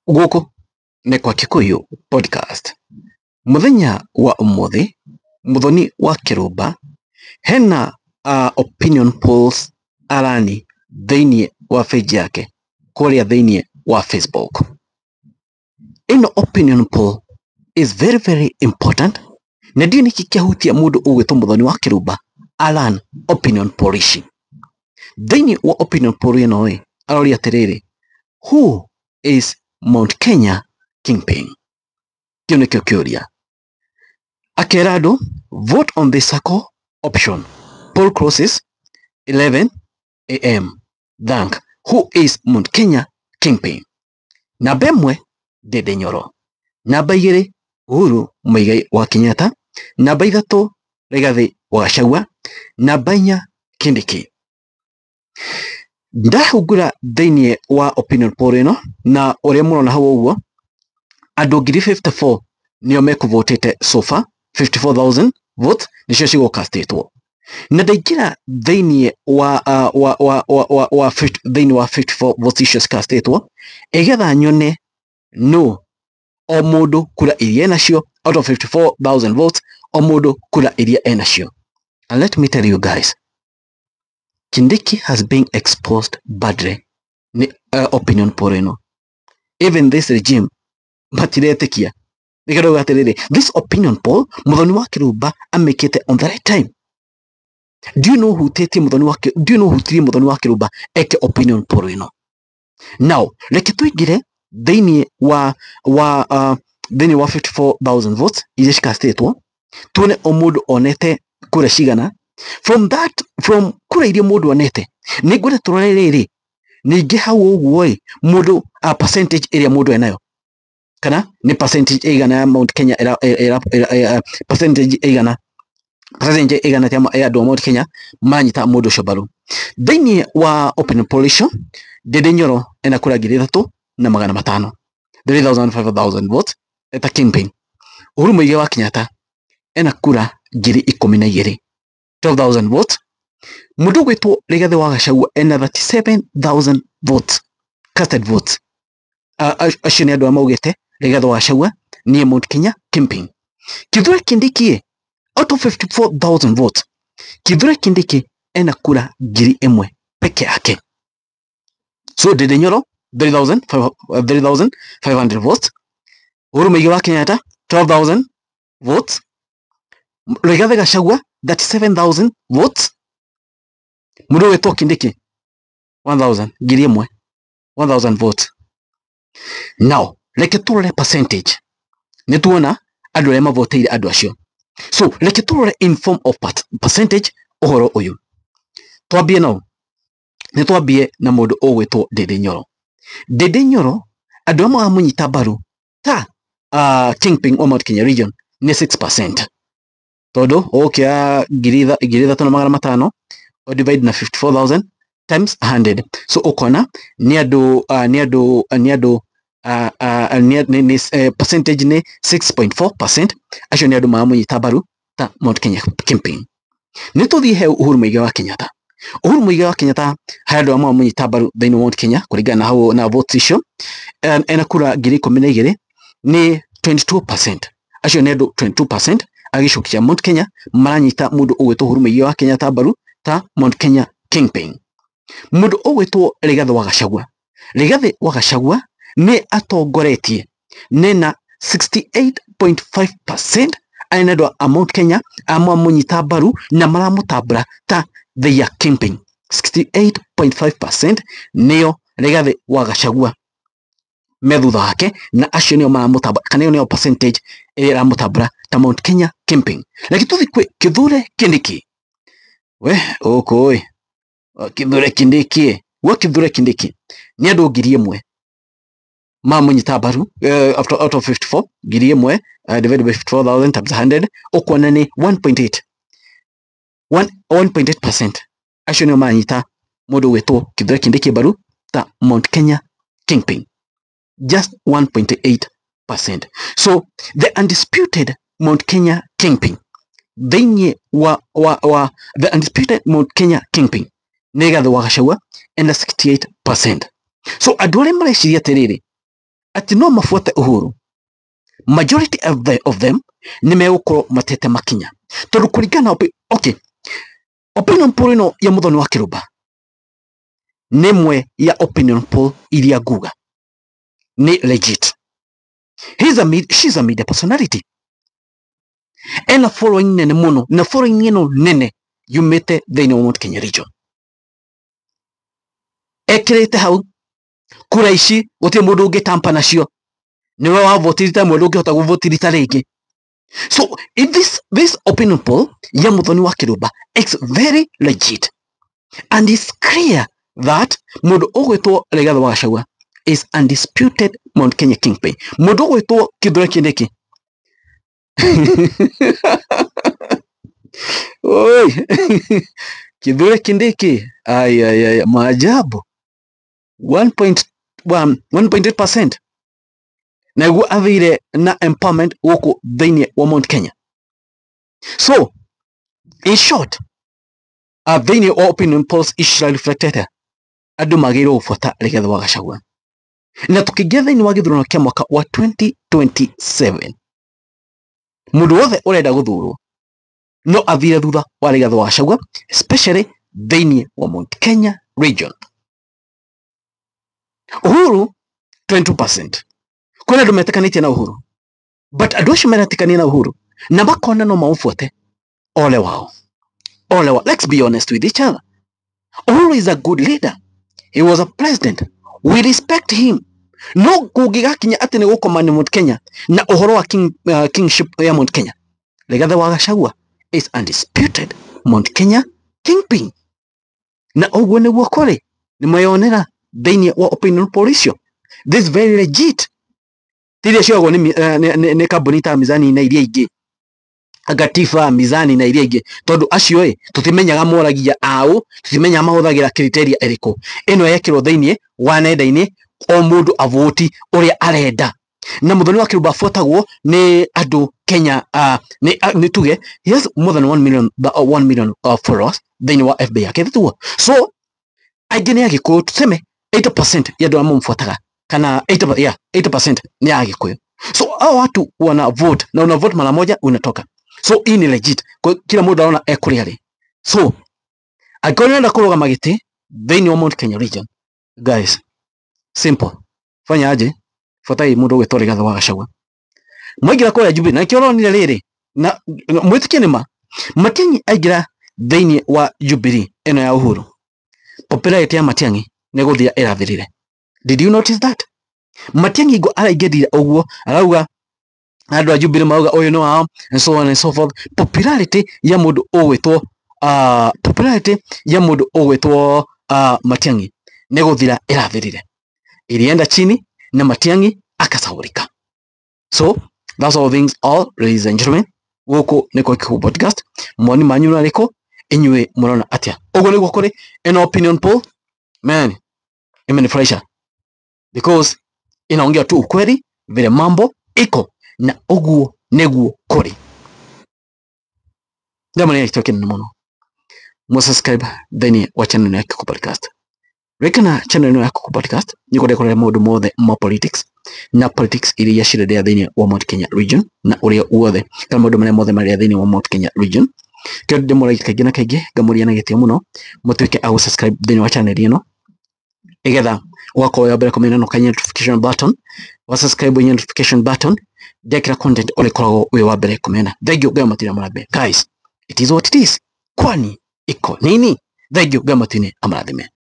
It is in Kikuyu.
Gũkũ nĩ kwa Kikuyu Podcast. Mũthenya wa ũmũthĩ, Muthoni wa Kĩrũmba hena opinion polls arani thĩinĩ wa page yake kũrĩa thĩinĩ wa Facebook. Ĩno opinion poll is very very important na ndiũĩ nĩkĩ kĩahutia mũndũ ũgwĩtwo Muthoni wa Kĩrũmba aran opinion poll ici. Thĩinĩ wa opinion poll ĩno ĩ, aroria atĩrĩrĩ, who is Mount Kenya kingpin? Kĩu nĩkĩo kĩũria. Akera andũ vote on the circle option. Poll closes 11 a.m. Thank. Who is Mount Kenya kingpin? Namba 1 Ndindi Nyoro. Namba 2 Uhuru Muigai wa Kenyatta. Namba 3 Rigathi wa Gachagua. Namba 4 Kindiki. Ndahungura thĩinĩ wa opinion poll ĩno na ũrĩa mũrona hau ũguo, andũ 54,000 nĩo mekũvotĩte so far, 54,000 votes nĩcio cigũkastĩtwo, na ndaingĩra thĩinĩ wa wa wa wa wa wa thĩinĩ wa 54 votes icio cikastĩtwo, ĩgetha nyone no o mũndũ kura iria enacio out of 54,000 votes, o mũndũ kura iria enacio. And let me tell you guys, Kindiki has been exposed badly nĩ opinion poll ĩno. Even this regime matiretĩkia. Nĩkĩo ndauga atĩrĩrĩ, this opinion poll Muthoni wa Kĩrũmba amĩkĩte on the right time. Ndiũĩ nũ ũhutĩtie Muthoni wa ndiũĩ nũ ũhutirie Muthoni wa Kĩrũmba eke opinion poll ĩno. Now reke tũingĩre thĩinĩ wa thĩinĩ wa 54,000 votes iria cikastĩtwo, tuone o mũndũ onete kura cigana. From that, from kura iria mũndũ onete, nĩ ngwenda tũrore rĩrĩ ningĩ hau ũguo ĩ, mũndũ percentage ĩrĩa mũndũ enayo, kana nĩ percentage ĩigana ya Mount Kenya ĩra, ĩra, ĩra, ĩra, percentage ĩigana, percentage ĩigana atĩa ya andũ a Mount Kenya manyita mũndũ ũcio mbaru. Thĩinĩ wa opinion poll icio, Ndindi Nyoro ena kura 3,500, 3,500 votes eta kingpin. Uhuru Muigai wa Kenyatta ena kura 12,000, 12,000 votes. Mũndũ ũgwĩtwo Rigathi wa Gachagua ena 37,000 votes, casted votes. Acio nĩ andũ arĩa maugĩte Rigathi wa Gachagua niĩ Mount Kenya kingpin. Kithure Kindiki, out of 54,000 votes, Kithure Kindiki ena kura 1,000 peke yake. So Ndindi Nyoro 3,500 votes, Uhuru Muigai wa Kenyatta 12,000 votes, Rigathi Gachagua 37,000 votes, mũndũ ũgwĩtwo Kindiki 1,000, 1,000, 1,000 votes. Now reke tũrore percentage, nĩ tuona andũ arĩa mavoteire andũ acio. So reke tũrore in form of percentage ũhoro ũyũ. Twambie no nĩ twambie na mũndũ ũgwĩtwo Ndindi Nyoro. Ndindi Nyoro andũ arĩa maramũnyita mbaru ta kingpin wa Mount Kenya region nĩ 6%, tondũ ũgũkĩoya 3,500 o divide na 54,000 times 100, so ũkona nĩ andũ nĩ andũ nĩ andũ nĩ, nĩ, nĩ, percentage nĩ 6.4%. Acio nĩ andũ maramũnyita mbaru ta Mount Kenya kingpin. Nĩ tũthiĩ he Uhuru Muigai wa Kenyatta. Uhuru Muigai wa Kenyatta harĩ andũ arĩa maramũnyita mbaru thĩinĩ wa Mount Kenya kũringana na hau na votes icio, ena kura 12,000, nĩ 22%. Acio nĩ andũ 22% a gĩcigo kĩa Mount Kenya maranyita mũndũ ũgwĩtwo Uhuru Muigai wa Kenyatta mbaru ta Mount Kenya kingpin. Mũndũ ũgwĩtwo Rigathi wa Gachagua, Rigathi wa Gachagua nĩ atongoretie nena 68.5%, aya nĩ andũ a Mount Kenya amamũnyita mbaru na maramũtambũra ta their kingpin. 68.5% nĩo Rigathi wa Gachagua me thutha wake, na acio nĩo maramũtambũra, kana ĩyo nĩyo percentage ĩrĩa ĩramũtambũra ta Mount Kenya kingpin. Reke tũthiĩ kwĩ Kithure Kindiki. We gũkũ ĩ, Kithure Kindiki, gwa Kithure Kindiki nĩ andũ 1,000 mamũnyita mbaru, out of 54, 1,000 divided by 54,000 times 100, ũkuona nĩ 1.8, 1.8%. Acio nĩo maranyita mũndũ ũgwĩtwo Kithure Kindiki mbaru ta Mount Kenya kingpin, just 1.8%. So the undisputed Mount Kenya kingpin thĩinĩ wa the undisputed Mount Kenya kingpin nĩ Rigathi wa Gachagua ena 68%. So andũ arĩa mareciria atĩrĩrĩ, Atĩ no mabuate Uhuru, majority of them nĩ megũkorwo matete makinya, tondũ kũringana na okay, opinion poll ĩno ya Muthoni wa Kĩrũmba nĩ ĩmwe ya opinion poll iria nguga nĩ legit. She's a media personality, ena following nene mũno, na following ĩno nene yumĩte thĩinĩ wa Mount Kenya region. Ekĩrĩte hau kura ici gũtirĩ mũndũ ũngĩtampa nacio, nĩwe wavotirita mwe, ndũngĩhota gũvotirita rĩngĩ. So if this opinion poll ya Muthoni wa Kĩrũmba is very legit, and it's clear that mũndũ ũgwĩtwo Rigathĩ wa Gachagua is undisputed Mount Kenya kingpin. Mũndũ ũgwĩtwo Kithure Kindiki, oi, Kithure Kindiki, ai ai ai, maajabu, 1.1 1.8% naguo athire na empowerment gũkũ thĩinĩ wa Mount Kenya. So in short, thĩinĩ wa opinion polls ici cirareflectete andũ magĩrĩirwo gũbuata Rigathĩ wa Gachagua, na tũkĩingĩra thĩinĩ wa gĩthurano kĩa mwaka wa 2027, mũndũ wothe ũrenda gũthurwo no athire thutha wa Rigathĩ wa Gachagua, especially thĩinĩ wa Mount Kenya region. Uhuru 22%, kwĩna andũ metĩkanĩtie na Uhuru, but andũ acio meretĩkania na Uhuru na makona no maũbuate, ole wao, ole wao. Let's be honest with each other. Uhuru is a good leader, he was a president, we respect him. No kũngĩgakinya atĩ nĩ gũkoma nĩ Mount Kenya na ũhoro wa kingship ya Mount Kenya, Rigathĩ wa Gachagua is undisputed Mount Kenya kingpin, na ũguo nĩguo kũrĩ. Nĩ mweyonera thĩinĩ wa opinion poll icio, this very legit, tiria cioyagwo nĩ kambuni ta Mizani na iria ingĩ, Gatiba, Mizani na iria ingĩ, tondũ acio ĩ tũtimenyaga moragia aũ, tũtimenyaga mahũthagĩra criteria ĩrĩkũ. Ĩno yekĩrwo thĩinĩ wa nenda-inĩ, o mũndũ avoti ũrĩa arenda, na Muthoni wa Kĩrũmba abuatagwo nĩ andũ Kenya, nĩ tuge he has more than 1 million, 1 million followers thĩinĩ wa FB yake tiguo. So aingĩ nĩ Agĩkũyũ, tuseme 80% ya andũ arĩa mamũbuataga, kana 80, yeah, 80% ni Agĩkũyũ. So hao watu wana vote, na una vote mara moja unatoka. So hii ni legit, kwa kila mũndũ arona ekũrĩa rĩ. So angĩkorwo nĩũrenda kũrũgama gĩtĩ thĩinĩ wa Mount Kenya region, guys, simple, fanya aje, fuatai mũndũ ũgwĩtwo Rigathĩ wa Gachagua. Mwaingĩra kũrĩa Jubilee, na nĩkĩo ũronire rĩrĩ, na mwĩtĩkie nĩ ma, Matiang'i aingĩra thĩinĩ wa Jubilee ĩno ya Uhuru, popularity ya Matiang'i nĩ gũthira ĩrathirire. Did you notice that? Matiang'i ngo araingĩrire ũguo arauga andũ a Jubilee marauga ũyũ nĩ wao and so on and so forth. Popularity ya mũndũ ũgwĩtwo popularity ya mũndũ ũgwĩtwo Matiang'i nĩ gũthira ĩrathirire, ilienda chini na Matiang'i akasaurika. So that's all things all, ladies and gentlemen. Gũkũ nĩkuo Kĩkũ Podcast. Mawoni manyu nĩ marĩkũ? Inyuĩ mũrona atĩa? Ũguo nĩguo kũrĩ. Ĩno opinion poll, man, imenifurahisha because inaongea tu ukweli vile mambo iko, na ũguo nĩguo kũrĩ. Ndamũrĩa gĩtũ kĩnene mũno, mũsubscribe thĩinĩ wa channel ya Kĩkũ Podcast. Ririkana channel ĩno ya Kĩkũ Podcast nĩ kũrĩa kũrĩa maũndũ mothe ma politics na politics iria cirendea thĩinĩ wa Mount Kenya region, na ũrĩa wothe kana maũndũ marĩa mothe marĩa thĩinĩ wa Mount Kenya region. Kĩo ndĩmũragia kaingĩ na kaingĩ, ngamũria na gĩtĩo mũno mũtuĩke a gũsubscribe thĩinĩ wa channel ĩno, nĩgetha ũgakorwo wa mbere kũmenya na ũkanyita notification button. Wa subscribe ũnyite notification button, ndekĩra content ũrĩkoragwo wĩ wa mbere kũmenya. Thank you, Ngai matine amũrathime. Guys, it is what it is. Kwani iko nini? Thank you, Ngai matine amũrathime.